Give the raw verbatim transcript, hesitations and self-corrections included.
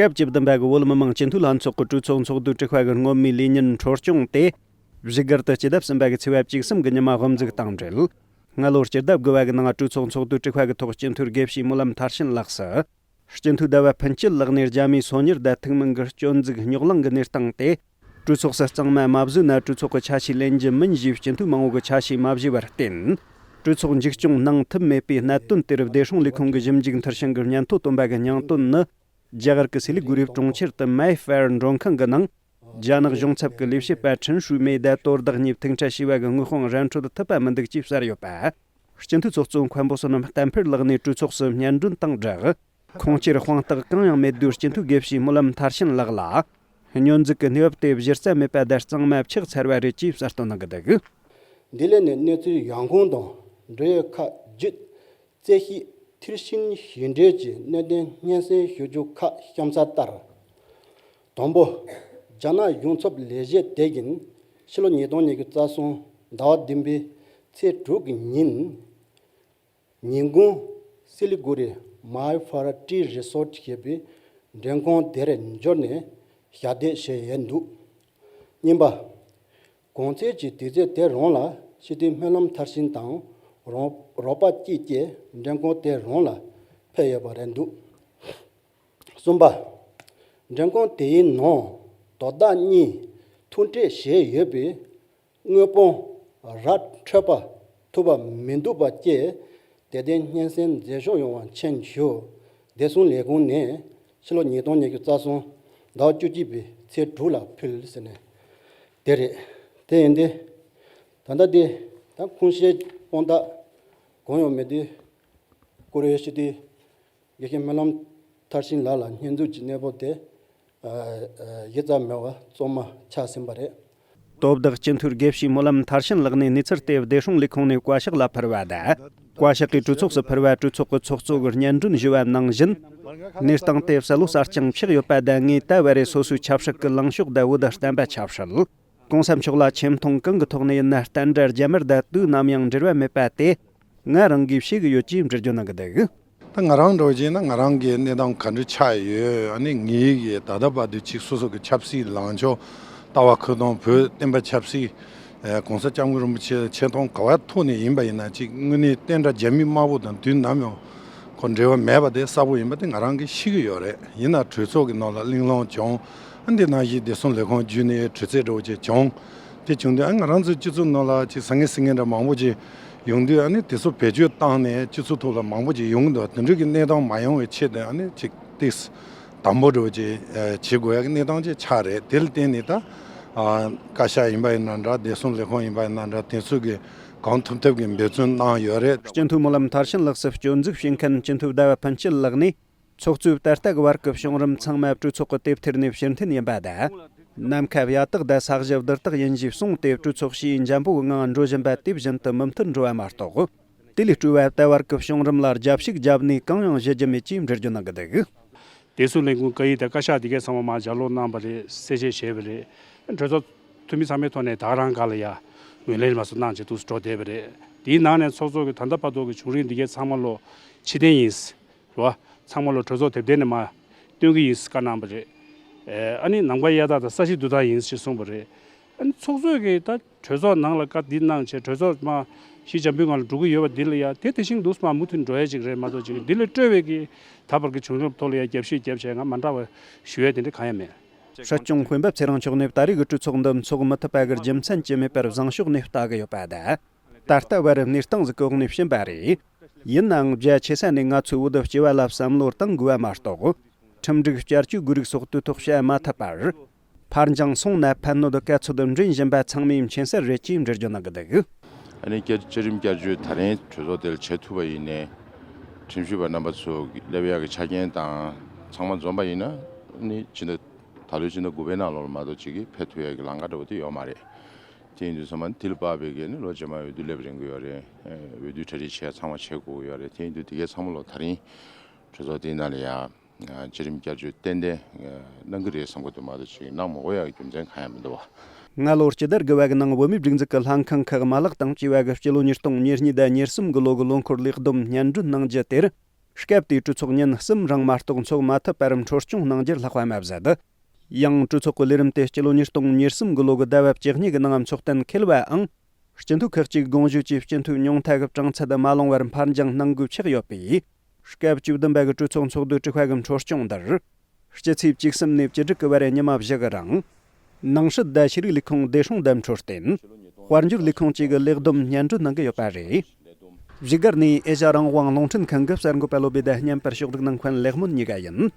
སྐབས་བཅུ་བདུན་པ་གི་བོད་མི་མང་སྤྱི་འཐུས་ལྷན་ཚོགས་ཀྱི་གྲོས་ཚོགས་ཚོགས་དུས་དྲུག་པ་གི་སྔོན་མའི་ལས་ཉིན་འཕྲོ་སྐྱོང་དེ། བཞུགས་སྒར་དུ་སྤྱི་ཟླ་གསུམ་པ་གི་ཚེས་པ་བཅུ་གསུམ་གི་ཉི་མ་དབུ་འཛུགས་དང་འབྲེལ། སྔ་ལོ་སྤྱི་ཟླ་དགུ་པ་གི་ནང་གྲོས་ཚོགས་ཚོགས་དུས་དྲུག་པ་གི་ཐོག་སྤྱི་འཐུས་དགེ་བཤེས་སྨོན་ལམ་མཐར་ཕྱིན་ལགས་སུ། སྤྱི་འཐུས་ཟླ་བ་ཕུན་སྐྱིད་ལགས་ནས་རྒྱ་མིའི་སོ་གཉེར་དང་ཐུན་མིན་གྱི་སྐྱོན་འཛུགས་རྙོག་གླེང་གི་གནས་སྟངས་དེ། གྲོས་ཚོགས་སུ་གཙང་མ་མ་བཟོས་ན་གྲོས་ཚོགས་ཀྱི་ཆ་ཤས་ལེན་རྒྱུ་མིན་ཞེས་སྤྱི་འཐུས་མང་བོ་གིས་ཆ་ཤས་མ་བཞེས་པར་བརྟེན། གྲོས་ཚོགས་མཇུག་སྐྱོང་གནང་ཐུབ་མེད་པའི་གནད་དོན་དེར་བདེ་སྲུང་ལས་ཁུངས་ཀྱི་ཞིབ་འཇུག་མཐིལ་ཕྱིན་གྱི་སྙན་ཐོ་བཏོན་པ་གི་སྙིང་དོན་ནི། རྒྱ་གར་གྱི་སི་ལི་གུ་རིའི་གྲོང་ཁྱེར་དུ་མའེ་ཧྥེར་མགྲོན་ཁང་གི་ནང་། རྒྱ་ནག་གཞུང་ཚབ་ཀྱི་ལས་བྱེད་པ་ཁྲིན་ཧྲུའུ་མེ་དང་དོ་བདག་གཉིས་ཐུག་འཕྲད་བྱས་པ་གི་དངོས་དཔང་ར་འཕྲོད་ཐུབ་པ་མི་འདུག་ཅེས་གསལ་ཡོད་པ། སྤྱི་འཐུས་ཚོགས་གཙོ་མཁན་པོ་བསོད་ནམས་བསྟན་འཕེལ་ལགས་ནས་གྲོས་ཚོགས་སུ་སྙན་སྒྲོན་དང་སྦྲགས། ཁུངས་སྐྱེལ་དཔང་རྟགས་གང་ཡང་མེད་དུས་སྤྱི་འཐུས་དགེ་བཤེས་སྨོན་ལམ་མཐར་ཕྱིན་ལགས་ལ། སྙོན་འཛུགས་ཀྱི་གནས་བབ་དེ་གཞི་རྩ་མེད་པ་དང་གཙང་མ་ཕྱག་འཚལ་བ་རེད་ཅེས་གསལ་སྟོན་གནང་གི་འདུག། འདི་ལས་ནས་གནས་ཚུལ་ཡོང་ཁུངས་དང་འབྲེལ་ཡོད་ཁག་བརྒྱུད། རྩོད་གཞི་མཐིལ་ཕྱིན་ཞིབ་འགྲེལ་གྱི་གནད་དོན་སྙན་སེང་ཞུ་རྒྱུ་ཁག་གཤམ་གསལ་ལྟར། དང་པོ། རྒྱ་ནག་གཞུང་ཚབ་ལས་བྱེད་དེ་བཞིན་ཕྱི་ལོ་ཉིས་སྟོང་ཉི་ཤུ་རྩ་གསུམ་ཟླ་བ་བདུན་པའི་ཚེས་དྲུག་གི་ཉིན། ཉིན་གུང་སི་ལི་གུ་རི་མའི་ཧྥ་ར་ཊི་རི་སོར་ཊི་ཞེས་པའི་མགྲོན་ཁང་དེར་འབྱོར་ནས་ཞལ་འདེབས་བྱས་ཡོད་འདུག། གཉིས་པ། གོང་ཚེས་ཀྱི་དུས་ཚོད་དེ་རང་ལ་སྤྱི་འཐུས་སྨོན་ལམ་མཐར་ཕྱིན་དང་རོགས་རོགས་པ་གཅིག་བཅས་མགྲོན་ཁང་དེ་རང་ལ་ཕེབས་ཡོད་པ་རེད་འདུག། གསུམ་པ། མགྲོན་ཁང་དེའི་ནང་དོ་བདག་གཉིས་ཐུག་འཕྲད་བྱས་ཡོད་པའི་དངོས་དཔང་ར་འཕྲོད་པ་ཐུབ་པ་མི་འདུག་པ་བཅས། དེ་ལྟའི་སྙན་སེང་མཛད་ཕྱོགས་ཡོང་བ་མཁྱེན་ཞུ། བདེ་སྲུང་ལས་ཁུངས་ནས་ཕྱི་ལོ་ཉིས་སྟོང་ཉི་ཤུ་རྩ་གསུམ་ཟླ་བ་བཅུ་གཅིག་པའི་ཚེས་དྲུག་ལ་ཕུལ་ཟེར་ནས་དེ་རེད། དེ་ཡིན་ཏེ། ད་ལྟ་དེ་ད་ཁུངས་སྐྱེལ་དཔང་རྟགས་གང་ཡང་མེད་དུས་བཀུར་འོས་སྤྱི་འཐུས་དགེ་བཤེས་སྨོན་ལམ་མཐར་ཕྱིན་ལགས་ལ་སྙོན་འཛུགས་ཀྱི་གནས་བབ་དེ་གཞི་རྩ་མེད་པ་ཙམ་མ་ཆགས་ཟིན་པ་རེད། དོ་བདག་སྤྱི་འཐུས་དགེ་བཤེས་སྨོན་ལམ་མཐར་ཕྱིན་ལགས་ནས་གནས་ཚུལ་དེ་བདེ་སྲུང་ལས་ཁུངས་ནས་བཀའ་ཤག་ལ་ཕུལ་བ་དང་། བཀའ་ཤག་གིས་གྲོས་ཚོགས་སུ་ཕུལ་བ་གྲོས་ཚོགས་ཀྱི་ཚོགས་གཙོ་གིས་སྙན་སྒྲོན་ཞུས་པ་ནང་བཞིན། གནས་སྟངས་དེ་གསལ་ལོ་གསལ་རྐྱང་ཆགས་ཡོད་པ་དང་ངས་ད་བར་རེ་སོ་སོའི་ཆབ་སྲིད་ཀྱི་ལངས་ཕྱོགས་དང་བོད་དུ་བསྟན་པ་ཆབ་སྲིད། གོང་ས་མཆོག་ལ་ཆེ་མཐོང་གང་གི་ཐོག་ནས་ཡིན་ན་བསྟན་དགྲ་རྒྱ་དམར་དང་དུས་ནམ་ཡང་འབྲེལ་བ་མེད་པ་དེ། ང་རང་གིས་ཤེས་ཀྱི་ཡོད་ཅེས་འགྲེལ་བརྗོད་གནང་གི་འདུག། ད་ང་རང་འདྲ་བོ་བྱས་ན་ང་རང་གི་གནས་སྟངས་ག་འདྲ་ཆགས་ཡོད། ཨ་ནི་ངའི་གི་ད་ལྟ་བར་དུ་ཅིག་སོ་སོ་གི་ཆབ་སྲིད་ལངས་ཕྱོགས། ལྟ་བ་ཁུ་སྟོང་། བོད་བསྟན་པ་ཆབ་སྲིད། ཨ་གོང་ས་སྐྱབས་མགོན་རིན་པོ་ཆེ་ཆེ་མཐོང་ག་བ་ཐོག་ནས་ཡིན་པ་ཡིན་ན་ཅིག་དངོས་གནས་བསྟན་དགྲ་རྒྱ་མི་དམར་པོ་དང་དུས་ནམ་ཡང་ཁོ་འབྲེལ་བ་མེད་པ་དེ་གསལ་པོ་ཡིན་པ་དེ་ང་རང་གིས་ཤེས་ཀྱི་ཡོད་རེད། ཡིན་ན་གྲོས་ཚོགས་ཀྱི་ནང་ལ་གླེང་སློང་བྱུང་། ཨ་འདི་ནང་བཞིན་བདེ་སྲུང་ལས་ཁུངས་བརྒྱུད་ནས་དྲི་རྩད་འདྲ་བོ་ཅིག་བྱུང་། དེ་བྱུང་དུས་ཨ་ང་རང་ཚོའི་སྤྱི་ཚོགས་ནང་ལ་ཅིག་ཟང་ངེ་ཟིང་ངེ་འདྲ་མང་པོ་ཅིག་ཡོང་དུས་ཨ་ནི་དེ་ཚོ་བེད་སྤྱོད་བཏང་ནས་སྤྱི་ཚོགས་ཐོག་ལ་མང་པོ་ཅིག་ཡོང་གི་འདུག། དེ་འདྲ་གི་གནས་སྟངས་མ་ཡོང་བའི་ཆེད་དུ་ཨ་ནི་ཅིག་ཏིག་དམ་པོ་འདྲ་བོ་ཅིག་ཨ་བྱེད་དགོས་ཡ་གི་གནས་སྟངས་ཅིག་ཆགས་རེད། དེ་ལ་བརྟེན་ནས་ད་ཨ་བཀའ་ཤག་ཡིན་པ་ཡིན་ན་འདྲ། བདེ་སྲུང་ལས་ཁུངས་ཡིན་པ་ཡིན་ན་འདྲ། དེ་ཚོ་གི་གང་ཐུབ་ཐུབ་ཀྱི་འབད་བརྩོན་གནང་ཡོད་རེད། སྤྱི་འཐུས་སྨོན་ལམ་མཐར་ཕྱིན་ལགས་སུ་སྐྱོན་འཛུགས་བྱེད་མཁན་སྤྱི་འཐུས་ཟླ་བ་ཕུན་སྐྱིད་ལགས་ནས། ཚོགས་གཙོས་ད་ལྟ་གི་བར་གྱི་བྱུང་རིམ་ཚང་མ་གྲོས་ཚོགས་ཀྱི་དེབ་ཐེར་ནས་ཕྱིར་འཐེན་ཡིན་པ་དང་། ནམ་མཁའ་གཡའ་དག་དང་ས་གཞི་རྡུལ་དག་ཡིན་ཞེས་གསུངས་ཏེ། གྲོས་ཚོགས་ཞེས་འཇམ་པོའི་ངང་འགྲོ་བཞིན་པ་དེ་བཞིན་དུ་མུ་མཐུད་འགྲོ་བ་མ་གཏོགས། དེ་ལས་སྤྲོས་པ་ད་བར་གྱི་བྱུང་རིམ་ལ་རྒྱབ་ཞུགས་བརྒྱབ་ནས་གང་ཡང་བྱེད་རྒྱུ་མེད་ཅེས་འགྲེལ་བརྗོད་གནང་གི་འདུག། དེ་ཚོའི་ལས་ཁུངས་བཀའ་ཡིག་དང་བཀའ་ཤག་འདི་གའི་ཚང་མ་མར་ལྗགས་ཀློག་གནང་བ་རེད། གསལ་བཤད་བྱས་པ་རེད། གྲོས་ཚོགས་འཐུས་མི་ཚང་མའི་ཐོག་ནས་ད་རང་སྒང་ལ་ཡ་ངོས་ལེན་མ་སོང་གནང་བྱས་འདུག་སེ་འགྲོ་བསྡད་པ་རེད། དེའི་ནང་ནས་ཚོགས་གཙོ་གིས་ད་ལྟ་བར་དུ་གི་བྱུང་རིམ་འདི་གའི་ཚང་མ་ལོ་ཕྱིར་འཐེན་ཡིན། རེད་བ། ཚང་མ་ལོ་གྲོས་ཚོགས་དེབ་ཐེར་ནས་མར་སྟོན་གྱི་ཡིན་ཟེར་བཀའ་གནང་བ་རེད། ཨ་ནི་ནམ་མཁའ་གཡའ་དག་དང་ས་གཞི་རྡུལ་དག་ཡིན་ཞེས་གསུངས་པ་རེད། ཨ་ནི་ཚོགས་གཙོས་ཀྱིས་ད་གྲོས་ཚོགས་ནང་ལ་བཀའ་འདི་གནང་བྱས་གྲོས་ཚོགས་མར་ཞི་འཇམ་པོའི་ངང་ལ་འགྲོ་གི་ཡོད་པ་འདི་ལ་ཡ་དེ་དེ་བཞིན་འདུག་སེ་མར་མུ་མཐུད་འགྲོ་ཡ་ཅིག་རེད་མ་གཏོགས་ཅིག་འདི་ལས་སྤྲོས་པའི་གི་ད་བར་གྱི་བྱུང་རིམ་ཐོག་ལ་ཡ་རྒྱབ་ཞུགས་བརྒྱབ་བྱས་ང་མ་འདྲ་བ་ཞུ་ཡ་དེ་འདྲ་གང་ཡང་མེད། སྲིད་སྐྱོང་སྤེན་པ་ཚེ་རིང་མཆོག་ནས་ད་རེས་ཀྱི་གྲོས་ཚོགས་འདི་འཚོགས་མི་ཐུབ་པ་གི་རྒྱུ་མཚན་ཅི་མེད་པར་བཟང་ཕྱོགས་ནས་ལྟ་གི་ཡོད་པ་དང་། ད་ལྟ་བར་གནས་སྟངས་ཟིག་གི་འོག་ནས་ཕྱིན་པ་རེད། ཡིན་ནའང་རྒྱ་ཆེ་ས་ནས་ང་ཚོའི་བོད་སྤྱི་པ་ལ་བསམ་བློ་གཏང་དགོས་པ་མ་གཏོགས། ཁྲིམས་སྒྲིག་བསྐྱར་བཅོས་དགོས་རིགས་སོགས་དུས་ཐོག་བྱ་མ་ཐུབ་པར། ཕར་འགྱངས་སོང་ན་ཕན་གནོད་ག་ཚོད་འདྲེན་བཞིན་པ་ཚང་མས་མཁྱེན་གསལ་རེད་ཅེས་འགྲེལ་བརྗོད་གནང་གི་འདུག། ཨ་ནི་བསྐྱར་བཅའ་རིམ་བསྐྱར་བཅོས་ད་རིང་གྲོས་ཚོགས་དེ་ལ་བྱེད་ཐུབ་པ་ཡིན་ནའི། ཁྲིམས་ཞིབ་པ་རྣམ་པ་ཚོ་སླེབས་ཡག་གི་ཆ་རྐྱེན་དང་ཚང་མ་འཛོམས་པ་ཡིན་ན། ཨ་ནི་ཕྱི་ཟླ་ད་ལོའི་ཕྱི་ཟླ་དགུ་པའི་ནང་ལོགས་ལ་མ་གཏོགས་ཅིག་གིས་ཕེབས་ཐུབ་ཡག་གི་ལམ་ཁ་འདྲ་བོ་དེ་ཡོད་མ་རེད། དེ་ཡིན་དུས་ཚང་མ་དེ་ལ་དཔག་པའི་གི་ནི་ལོ་རྗེས་མ་འོས་བསྡུ་སླེབས་རན་གི་ཡོད་རེད། འོས་བསྡུ་གྲ་སྒྲིག་བྱེད་ཡ་ཚང་མ་བྱེད་དགོས་ཀྱི་ཡོད་རེད། དེ་ཡིན་དུས་དེ་གའི་ཚང་མ་ལོ་ད་རིང་གྲོས་ཚོགས་དེའི་ནང་ལ་ཡ་བཅའ་རིམ་བསྐྱར་བཅོས་ཏན་ཏན་གནང་གི་རེད་བསམ་གི་འདུག་མ་གཏོགས་ཅིག་གནང་མ་དགོས་ཡ་གི་རྒྱུ་མཚན་གང་ཡང་མི་འདུག་བ། སྔ་ལོར་སྤྱི་ཟླ་དགུ་པ་གི་ནང་བོད་མིའི་སྒྲིག་འཛུགས་ཀྱི་ལྷན་ཁང་ཁག་མ་ལག་དང་བཅས་པ་གི་སྤྱི་ལོ་ཉིས་སྟོང་ཉེར་གཉིས་དང་ཉེར་གསུམ་གི་ལོ་གི་ལོ་འཁོར་ལས་བསྡོམས་སྙན་སྒྲོན་གནང་རྒྱུ་དེར། སྐབས་དེའི་གྲོས་ཚོགས་ཉིན་གསུམ་རིང་མ་གཏོགས་འཚོགས་མ་ཐུབ་པར་འཕྲོ་སྐྱོང་གནང་རྒྱུར་ལྷག་པ་མ་ཟད། ཡང་གྲོས་ཚོགས་ཀྱི་ལས་རིམ་དེ་སྤྱི་ལོ་ཉིས་སྟོང་ཉེར་གསུམ་གི་ལོ་གི་ཟླ་བ་བཅུ་གཉིས་ཀྱི་ནང་འཚོགས་གཏན་འཁེལ་བའང་། སྤྱི་འཐུས་ཁག་ཅིག་དགོངས་ཞུ་གྱིས་སྤྱི་འཐུས་ཉུང་མཐའ་གི་གྲངས་ཚད་མ་ལོངས་བར་འཕར་འགྱངས་གནང་དགོས་ཆགས་ཡོད་པས། སྐབས་བཅུ་བདུན་པ་གི་གྲོས་ཚོགས་ཚོགས་དུས་དྲུག་པ་གི་འཕྲོ་སྐྱོང་འདིར། སྤྱི་ཚེས་བཅུ་གསུམ་ནས་བཅུ་དྲུག་གི་བར་ཉི་མ་བཞི་གི་རིང་། ནང་སྲིད་དང་ཤེས་རིག་ལས་ཁུངས་བདེ་སྲུང་དང་འཕྲོད་བསྟེན། དཔལ་འབྱོར་ལས་ཁུངས་བཅས་ཀྱི་ལས་བསྡོམས་སྙན་སྒྲོན་གནང་གི་ཡོད་པ་རེད། བཞུགས་སྒར་ནས་ཨེ་ཤ་རང་དབང་རླུང་འཕྲིན་ཁང་གི་གསར་འགོད་པ་བློ་བྷེ་དང་བརྙན་པར་ཕྱོགས་སྒྲིག་གནང་མཁན་ལེགས་སྨོན་གཉིས་ཀ་ཡིན།